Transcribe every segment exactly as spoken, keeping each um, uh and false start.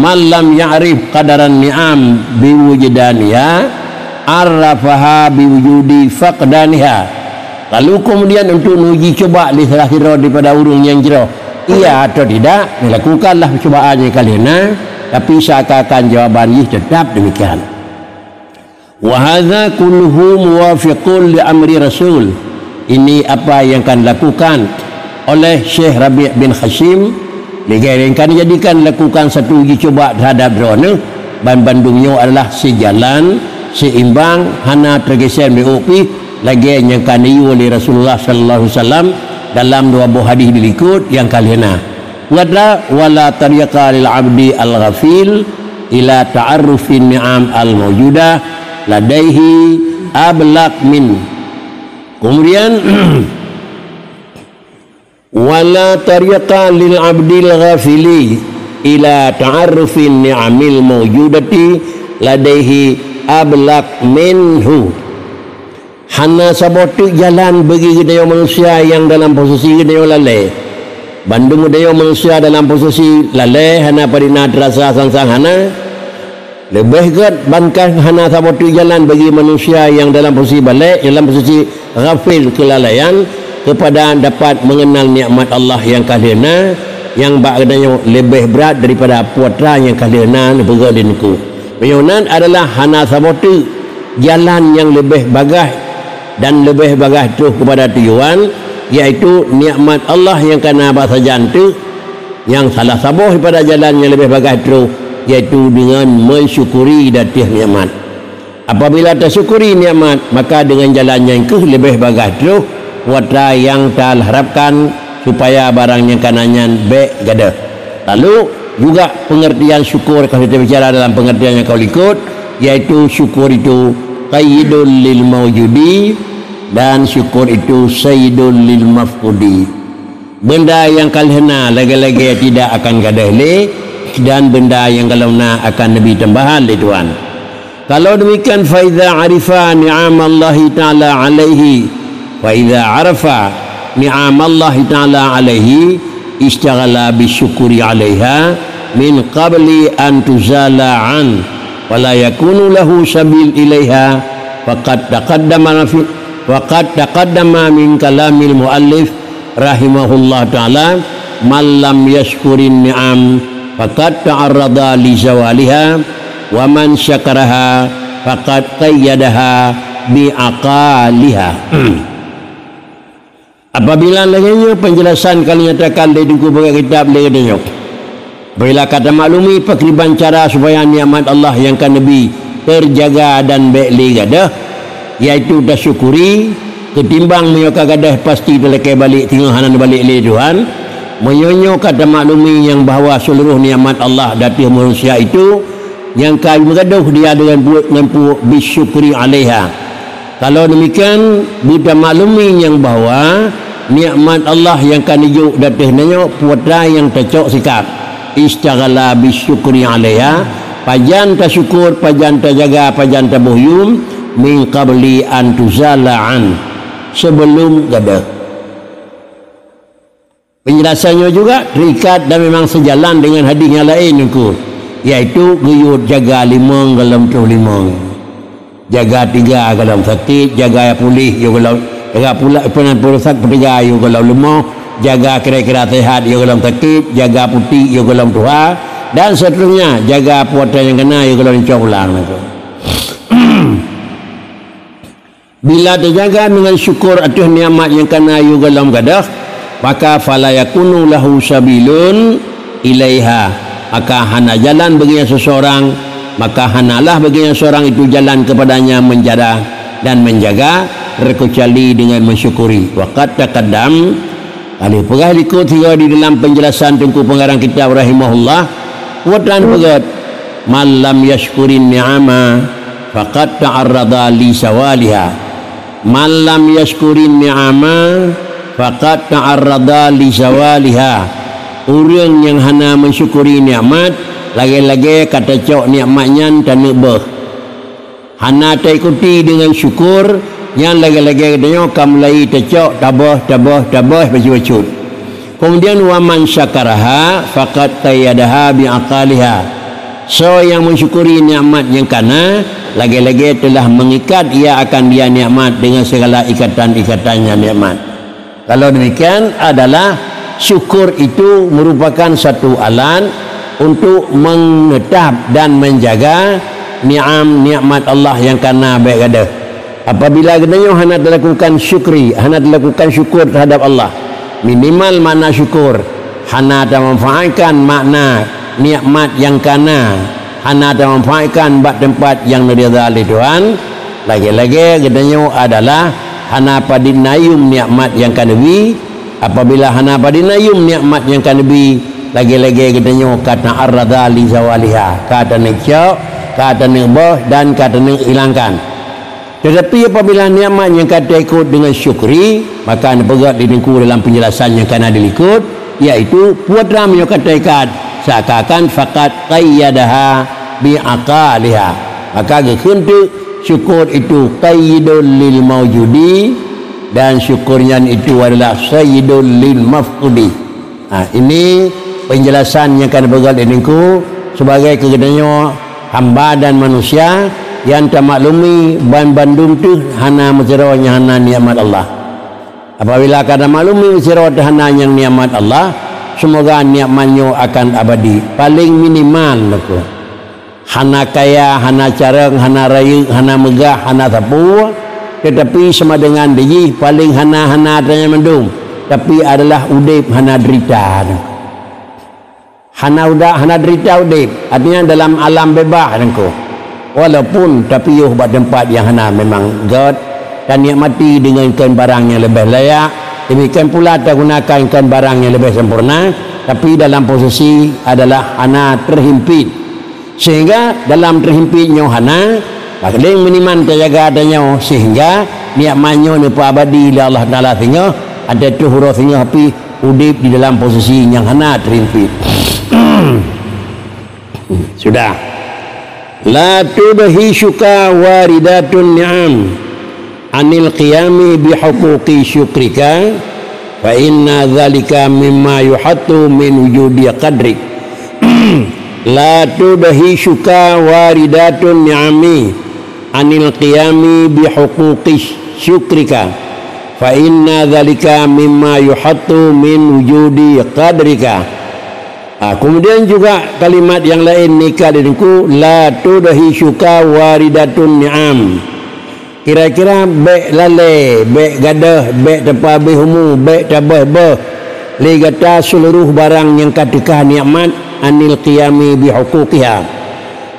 man lam ya'rif qadaran ni'am biwujdaniha, arrafaha biwujudi faqdaniha. Lalu kemudian untuk neuji cuba lé salah sidroe daripada ureuëng nyang jroh, iya atau tidak, dilakukanlah cubaan nyang ka lheueh na, tapi seakan-akan jawaban jih tetap demikian. Wa hadza kulluhu muwafiqun li amri Rasul. Ini apa yang akan dilakukan oleh Syekh Rabi' bin Hasyim. Lagée nyang ka dijadikan lakukan satu uji cuba terhadap droeneuh, ban bandum nyoe adalah sijalan, seimbang, hana tergeser miôk pih, lagée nyang ka neuyue lé Rasulullah sallallahu alaihi wasallam dalam dua buah hadis di likot nyang ka lheueh na. Peugah, "Wala tariqa lil abdi al-ghafil ila ta'arrufin ni'am al-maujudah ladaihi ablaq min." Kemudian, "Wala tariqa lil abdil ghafili ila ta'arrufin ni'amil maujudati ladaihi ablaq minhu." Hana saboh teuk jalan bagi geutanyoe manusia nyang dalam posisi geutanyoe lalée. Bandum geutanyoe manusia dalam posisi lalée, hana padum na teurasa sang-sang hana. Leubeh gét, bahkan hana saboh teuk jalan bagi manusia nyang dalam posisi balek, dalam posisi ghafil, keulalaian, keupada dapat meungeunal nikmat Allah nyang ka lheueh na, nyang bak geutanyoe leubeh brat daripada peue atra nyang ka lheueh na neupeugét lé Teungku. Meunyoe nan adalah hana saboh teuk jalan nyang leubeh bagaih dan leubeh bagaih troh keupada tujuan, yaitu nikmat Allah nyang ka na bak sajan teuk, nyang salah saboh daripada jalan nyang leubeh bagaih troh, yaitu deungon meusyukuri ateueh nikmat. Apabila tasyukuri nikmat, maka deungon jalan nyan kheueh leubeh bagaih troh peue atra nyang taharapkan supaya barang nyang ka na nyan bék gadôh. Lalu juga pengertian syukur ka lheueh teubicara dalam pengertian nyang ka likot, yaitu syukur itu qayyidul lil maujudi dan syukur itu sayyidul lil mafqudi. Benda nyang ka lheueh na lagée-lagée tidak akan gadôh lé, dan benda nyang gohlom na akan neubi tambahan lé Tuhan. Kalau demikian, fa idza arifa ni'amallahi ta'ala alaihi, fa idza arafa ni'amallahi ta'ala alaihi, istaghala bisyukri alaiha min qabli an tuzala an, wa la yakunu lahu sabil ilaiha, faqad taqaddama fi, faqad taqaddama min kalamil muallif rahimahullah ta'ala, "Man lam yashkurin ni'am faqad ta'arrada li zawaliha, wa man syakaraha faqad qayyadaha bi aqaliha." Apabila lagée nyoe penjelasan ka lheueh nyatakan lé Teungku peugah kitab lé geutanyoe, apabila ka tamaklumi pakriban cara supaya nikmat Allah nyang ka neubi teujaga dan bék lé gadôh, yaitu tasyukuri, keutimbang meunyoe ka gadôh pasti talakée balek singoh hana neubalek lé Tuhan. Meunyoe nyoe ka tamaklumi nyang bahwa seuluruh nikmat Allah ateueh manusia itu nyang ka meugadôh dia deungon buet ngon puek bisyukri alaiha. Kalau demikian, beutamaklumi nyang bahwa nikmat Allah nyang ka neujok ateueh tanyoe peue atra nyang tacok sikap. Istaghala bisyukri alaiha, pajan tasyukur, pajan tajaga, pajan taboh yum, min qabli an tuzala an, sebelum gadôh. Penjelasan nyoe juga terikat dan memang sejalan dengan hadis nyang laén Teungku, yaitu geuyue jaga limong gohlom troh limong. Jaga tiga gohlom sakét, jaga puléh yue gohlom, jaga pula peunan peurusak peutiga yue gohlom leumoh, jaga kira-kira sehat yue gohlom sakét, jaga putik yue gohlom tuha, dan seterusnya, jaga peue atra nyang ka na yue gohlom incok pulang. Bila teujaga deungon syukur ateueh nikmat nyang ka na yue gohlom gadôh, maka fala yakunu lahu sabilun ilaiha, maka hana jalan bagi nyan seseorang, maka hanalah bagi nyan seorang itu jalan kepadanya menjara dan menjaga, terkecuali dengan mensyukuri. Wa qad taqaddam, ka lheueh peugah likot sigoe di dalam penjelasan Teungku pengarang kitab rahimahullah, peue atra peugét, "Man lam yashkurin ni'ama faqad ta'arrada li zawaliha." "Man lam yashkurin ni'ama faqad ta'arrada li zawaliha." Ureuëng nyang hana meusyukuri nikmat, lagée-lagée ka tacok nikmat nyan taneuk beuh. Hana taikuti deungon syukur, nyan lagée-lagée geutanyoe ka mulai tacok taböh, taböh, taböh bacut-bacut. Kemudian, "Wa man syakaraha faqad qayyadaha bi aqaliha." Soe nyang mensyukuri nikmat nyang kana, lagée-lagée telah mengikat ia akan dia nikmat dengan segala ikatan-ikatan nyang nikmat. Kalau demikian adalah syukur itu merupakan satu alat untuk menetap dan menjaga ni'am, nikmat Allah nyang kana bék gadôh. Apabila geutanyoe hana talakukan syukri, hana talakukan syukur terhadap Allah, minimal makna syukur, hana tamanfaatkan makna nikmat nyang kana, hana tamanfaatkan bak teumpat nyang neuridha lé Tuhan, lagée-lagée geutanyoe adalah hana padit nayum nikmat nyang ka neubi. Apabila hana padit nayum nikmat nyang ka neubi, lagée-lagée geutanyoe ka ta'arrada li zawaliha, ka taneuk cok, ka taneuk boh, dan ka taneuk ilangkan. Tetapi apabila nikmat nyang ka teuikat dengan syukri, maka neupeugah lé Teungku dalam penjelasan nyang kana dilikot, yaitu peue teuma meunyoe ka teuikat, seakan-akan faqad qayyadaha bi aqaliha. Maka geukheun teuk syukur itu qayyidul lil maujudi, dan syukur nyan itu adalah sayyidul lil mafqudi. Ha, ini penjelasan nyang ka neupeugah lé Teungku sebagai keu geutanyoe hamba dan manusia nyang tamaklumi ban bandum teuh hana meusidroe nyang hana nikmat Allah. Apabila ka tamaklumi meusidroe teuh hana nyang nikmat Allah, semoga nikmat nyoe akan abadi, paling minimal neuku. Hana kaya, hana carông, hana rayeuk, hana meugah, hana sapeue, tetapi sama dengan dijih paling hana-hana tanyan mandum, tapi adalah udeb hana derita. Hana uda-, hana derita udeb, artinya dalam alam bebas nangko. Walaupun tapiôh bak teumpat nyang hana memang gét, tanikmati deungon kon barang nyang leubeh layak, demikian pula tagunakan kon barang nyang leubeh sempurna, tapi dalam posisi adalah hana terhimpit. Sehingga dalam terhimpit nyoe hana, paling minimal tajaga tanyoe sehingga nikmat nyoe neupeuabadi lé Allah Taala singoh, ateueh uroe singoh pih udeb di dalam posisi nyang hana terhimpit. Sudah. La tudhi syuka waridatun ni'am anil qiyami bihuquqi syukrika, fa inna dzalika mimma yuhattu min wujudi qadrik. La tudhi syuka waridatun ni'ami anil qiyami bihuquqi syukrika, fa inna dzalika mimma yuhattu min wujudi qadrika. Ah, kemudian juga kalimat yang lain nika di Teungku, la tudhi syuka waridatun ni'am. Kira-kira bék lalée, bék gadôh, bék tapeuabéh umu, bék tabéh-béh lé gata seuluruh barang nyang ka teuka nikmat anil qiyami bihuquqiha.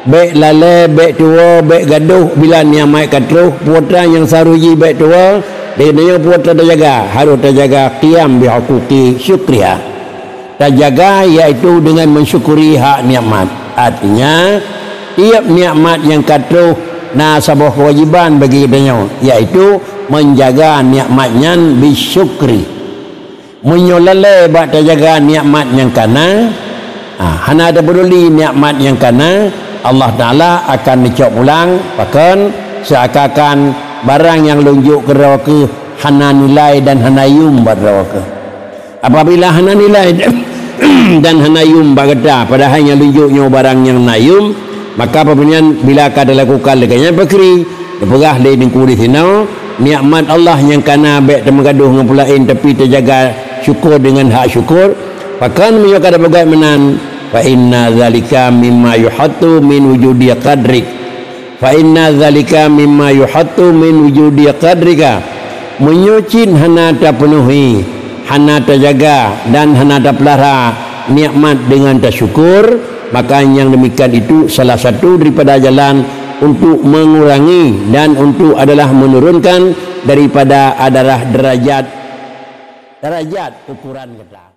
Bék lalée, bék tuwoe, bék gadôh bila nikmat ka troh, peue atra nyang saroh jih bék tuwoe, lé nyoe peue atra tajaga, harôh tajaga qiyam bihuquqi syukriha. Tajaga, yaitu dengan mensyukuri hak nikmat. Artinya, tiep nikmat nyang ka troh na saboh keuwajiban bagi geutanyoe, yaitu menjaga nikmat nyan bisyukri. Meunyoe lalée bak tajaga nikmat nyang kana, ha, hana tapeuduli nikmat nyang kana, Allah Taala akan neucok pulang, pakon, seakan-akan barang nyang lôn jok keudroe keuh hana nilai dan hana yum bak droe keuh. Apabila hana nilai dan hana yum bak gata, padahai nyang lôn jok nyoe barang nyang na yum, maka apabila nyan bila ka talakukan lagée nyan pakri, neupeugah lé Teungku disinoe, nikmat Allah nyang kana bék tameugadôh ngon peue laén, tapi tajaga syukur deungon hak syukur. Pakon meunyoe ka tapeugah meunan, fa inna dzalika mimma yuhattu min wujudi qadrik. Fa inna dzalika mimma yuhattu min wujudi qadrika. Meunyoe cit hana tapeunuhi, hana tajaga, dan hana tapeulara nikmat deungon tasyukur, maka nyang demikian itu salah satu daripada jalan untuk mengurangi dan untuk adalah menurunkan daripada adalah derajat, derajat ukuran gata.